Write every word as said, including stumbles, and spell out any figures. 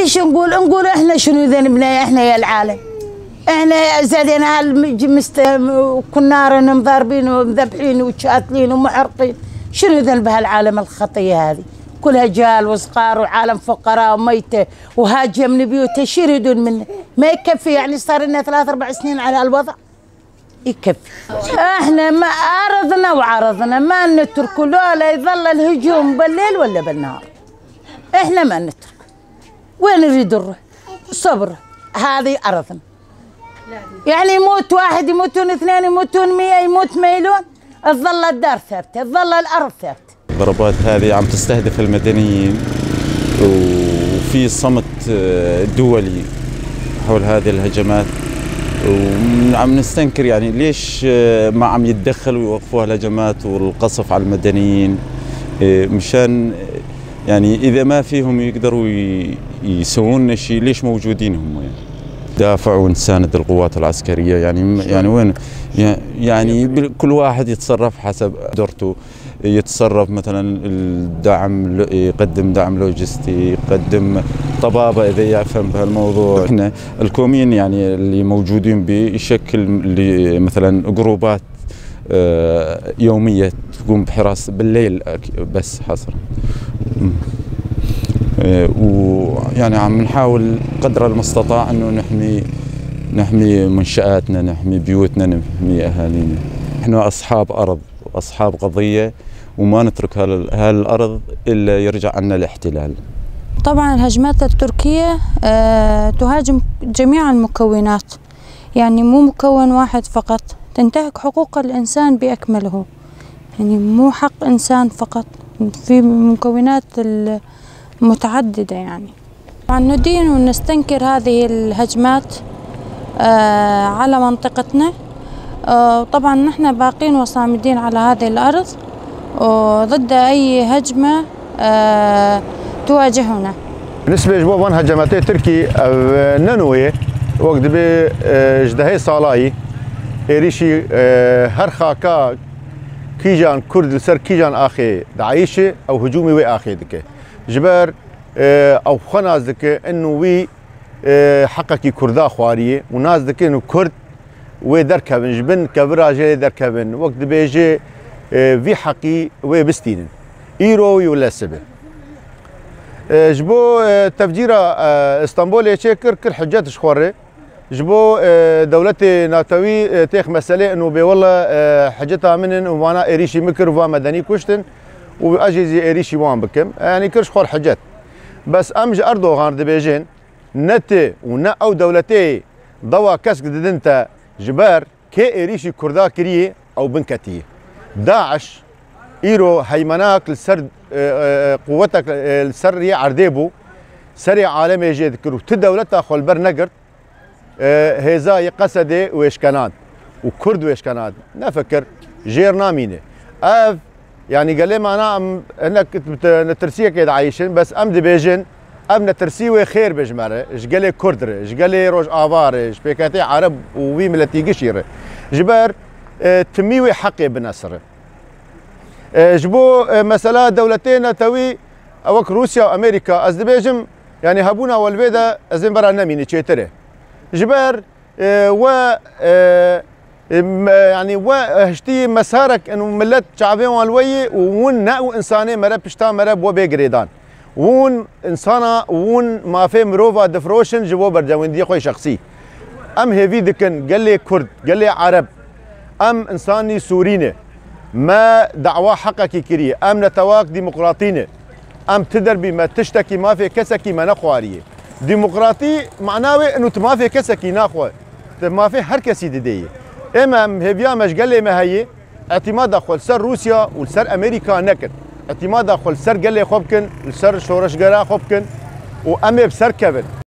شو نقول؟ نقول إحنا شنو ذنبنا إحنا يا العالم؟ إحنا زادين هالمج-، مست-، كنارين مضاربين ومذبحين وشاتلين ومحرقين. شنو ذنب هالعالم الخطية هذه؟ كلها جهال وصغار وعالم فقراء وميتة وهاجم من بيوته، شو يريدون منه؟ ما يكفي يعني، صار لنا ثلاث أربع سنين على هالوضع. يكفي. إحنا ما أرضنا وعرضنا ما نتركه، لا، لا يظل الهجوم بالليل ولا بالنهار. إحنا ما نترك. وين نريد نروح؟ صبر. هذه أرضنا. يعني يموت واحد، يموتون اثنين، يموتون مية، يموت ميلون، تظل الدار ثابتة، تظل الأرض ثابتة. الضربات هذه عم تستهدف المدنيين، وفي صمت، آه، دولي حول هذه الهجمات، وعم نستنكر، يعني، ليش، آه، ما عم يتدخلوا ويوقفوا هالهجمات والقصف على المدنيين، آه، مشان، آه، يعني، إذا ما فيهم يقدروا ي-، يسوون شيء، ليش موجودين هم، يعني؟ دافع ونساند القوات العسكرية، يعني، م-، يعني، وين؟ يع-، يعني، بال-، كل واحد يتصرف حسب قدرته. يتصرف مثلًا الدعم، ل-، يقدم دعم لوجستي، يقدم طبابة إذا يفهم بهالموضوع. إحنا الكومين يعني اللي موجودين بيه يشكل ل-، مثلًا جروبات، آه، يومية تقوم بحراسة بالليل أك-، بس حصرًا. مم. آه، ويعني عم نحاول قدر المستطاع إنه نحمي، نحمي منشآتنا، نحمي بيوتنا، نحمي أهالينا. إحنا أصحاب أرض. وأصحاب قضية، وما نترك هال-، هالأرض إلا يرجع عنا الاحتلال. طبعًا الهجمات التركية، آه، تهاجم جميع المكونات، يعني مو مكون واحد فقط، تنتهك حقوق الإنسان بأكمله، يعني مو حق إنسان فقط، في مكونات ال-، متعددة يعني. طبعًا ندين ونستنكر هذه الهجمات، آه، على منطقتنا. آه، وطبعًا نحن باقين وصامدين على هذه الأرض وضد أي هجمة، آه، تواجهنا. Nisbê ji bo van hecemetê Tirkî ev ne nû ye. Wek dibê, e, ji dehê salayî êrîşî, e, her xaka kîjan Kurd li ser kîjan axê diayîşe ew hicûmî wê axê dike. Ji ber, e, ew xwe nas dike, inu wî, e, heqekî Kurda xwariye û nas dike inu Kurd wê derkevin, ji bin kevira jê derkevin. Wek dibêje, e, vî heqî wê bistînin. Îro wî wile sibe. E, ji bo, e, tevcîra, e, Stenbolê çêkir, kir hicet ji xwe re. Ji bo, e, dewletê natewî, e, têx meselê inu bê wele, e, hiceta min in û vana êrîşî min kir û va medenî kuştin û ez jî zî êrîşî wan bikim. Yanî kir ji xwe hicet. Bes em ji Erdogan dibêjin, ne ti û ne ew dewletê dawa kesk didin te, ji ber kê êrîşî Kurda kiriye ew binketiye. DAIŞ îro heymenak li ser, e, e, quwetek, e, li ser riyê erdê bû, serê alemê jê dikir û ti dewleta xwe li ber negirt. E, hêza yê Qesedê wêşkenand û Kurd wêşkenand. Nefikir jêr namîne. Ev, yanî gelê mana em hinek bi te-, netirsiyekê diayîşin, bes em dibêjin, ev netirsî wê xêr be ji me re, ji gelê Kurd re, ji gelê Rojava re, ji pêketê Ereb û wî miletî gişî re. Ji ber, e, timî wê heqê bine sire. E, ji bo, e, mesela dewletê netewî, e, wek Rûsya û Amerîka, ez dibêjim, yanî hebûna we li vê de ez ê bera nemîne çêtir e. Ji ber, e, we, e, e, me-, yanî we, e, hiştî mesarek in û milet çavê wan li we yê û hûn ne û insanê mere pişta mere bo bê girêdan. Hûn insana, hûn mafê mirova difiroşin ji bo berdewendiyê xwe şexsî. Em hêvî dikin gelê Kurd, gelê Ereb, em insanî Sûrî ne. Me dawa heqekî kiriye. Em netewak demokratî ne. Em ti derbî me tiştekî mafê kesekî me nexwariye. Demokratî mana wê inu tu mafê kesekî naxwe. Tu mafê her kesî dideyî. Ême em hêviya me ji gelê me heye. Îtîmada xwe li ser Rûsya û li ser Amerîka nekin. Îtîmada xwe li ser gelê xwe bikin, li ser şoreşgera xwe bikin û em ê bi ser kevin.